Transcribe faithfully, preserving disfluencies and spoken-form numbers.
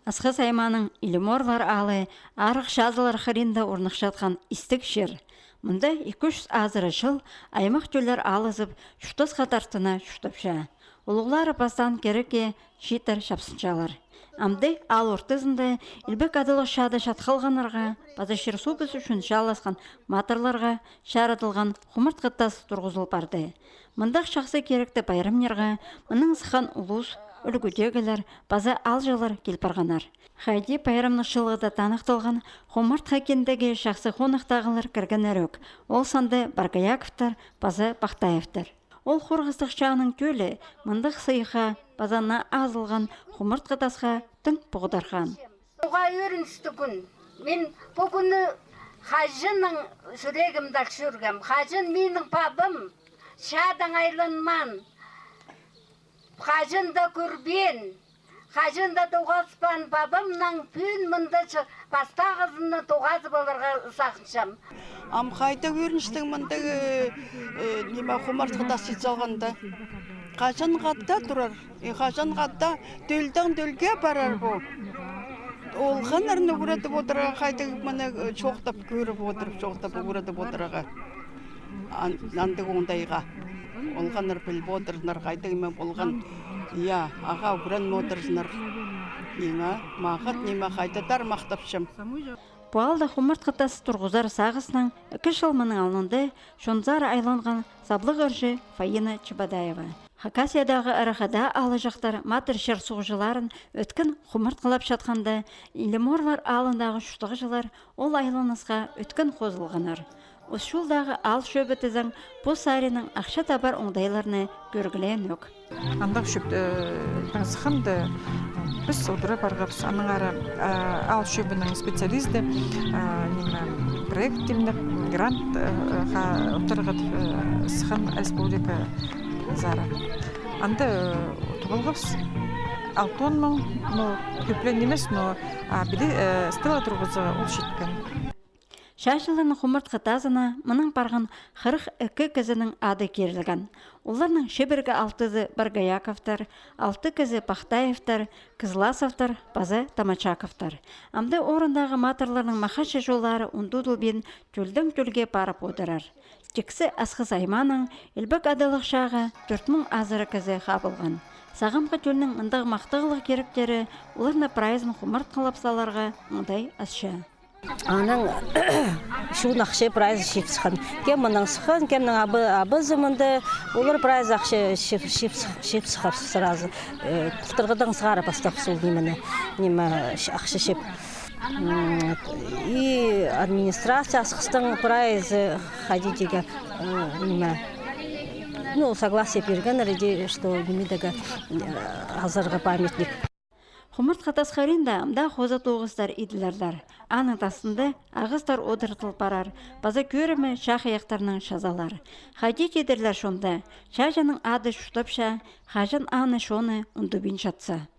Асхыс аймааның Илиморлар аалы арығ чазылар хыринда орныхчатхан истіг чир. Мында ікі чӱс азыра чыл аймах тӧллер алызып, чуртасха тартына чуртапча. Улуғлары пастаан кирекке читір чапсынчалар. Амды аал ортызында Илбек Адалығ чаада чатхалғаннарға паза чир-суубыс ӱчӱн чааласхан матырларға чарадылған хумартхы тас турғызыл парды. Мындағ чахсы киректі пайрамнирға мының сыххан улус, ӱлгӱдегілер паза аалҷылар кил парғаннар. Хайди пайрамнығ чылығда таныхталған хумартхы киндегі чахсы хонахтағылар кіргеннер ӧк, ол санда Боргояковтар паза Пахтаевтар. Ол хорғыстығ чааның тӧлі мындағ сыйыхха паза наа азылған хумартхы тасха тың поғдархан. Оға ӧріністі кӱн. Мин пу кӱнні хаҷаннаң чӱрегімде чӧргем. Хаҷан минің пабам чаадаң айланмаан, хаҷан даа кӧрбеен, хаҷан даа тоғаспаан пабамнаң пӱӱн мында чы-, пастағызын тоғазып аларға сағынчам. Ам хайдағ ӧріністіг мындағ, э, э, ниме, хумартхы тас чит салғанда. Хаҷанға даа турар, и хаҷанға даа тӧлдең тӧлге парар пу. Олғаннарны ӱгредіп одырарға, хайдағ мыны, э, чоохтап кӧріп одырып, чоохтап ӱгредіп одырарға. Ан-, андағ оңдайға. Олғаннар піліп одырзыннар, хайдағ ниме полған. Я, ағаа ӱгреніп одырзыннар. Ниме, мағат ниме, хайдағ-да махтапчам. Пу аалда хумартхы тас турғызар сағыснаң ікі чыл мының алнында чонзар айланған саблығ ырҷы Фаина Чебодаева. Хакасиядағы ырахада аалҷахтар матыр чир-суғҷыларын ӧткін хумартхылапчатханда, Илиморлар аалындағы чуртағҷылар ол айланысха ӧткін хозылғаннар. Ус чулдағы аал чӧбі тізең, пу саринаң ахча табар оңдайларны кӧргілеен ӧк. Андағ чӧп, э, таңсыханда, піс одыра парғабыс, аннаңар, э, аал чӧбінің специалисті, э, ниме, проект тимнеп, грант, э, ха-, утырғат, э, сыххан республиказар. Анда, э, утып алғабыс алтон муң, ну, кӧплең нимес, но, а, піле, э, стела турғызарға ол читкен. Чааҷыларның хумартхы тазына мының парған хырых ікі кізінің ады кирілген. Оларның чибіргі алтызы Боргояковтар, алты кізі Пахтаевтар, Кызласовтар паза Тамачаковтар. Амды орындағы матырларның махачы чоллары ундудылбин тӧлдең тӧлге парып одырар. Тиксі Асхыс аймаанаң Илбек Адалығ чааға тӧрт муң азыра кізі хабылған. Сағамғы тӧлнің мындағ махтағлығ киректері оларны прайзын хумартхылап саларға оңдай асча. Анаң чуун ахча прайзы чип сыххан. Кем мынаң сыххан, кемнің абы-, абазы мында, олар прайзы ахча чип, чип сых-, чип сыххан сразу. Э, пылтырғыдаң сығара пастап сол нимені, ниме, ш-, ахча чип. М, и администрация Асхыстың прайзы хайди тигі, э, ниме, ну, согласие пирген, ради, что ниме тігі, э, азарға памятник. Хумартхы тас хыринда амды хоза тоғыстар иділерлер. Аның тастында ағастар одыртыл парар, паза кӧрімі чахайахтарнаң чазалар. Хайди тидірлер чонда, чааҷының ады чуртапча, хаҷан аны чоны ундубинчатса.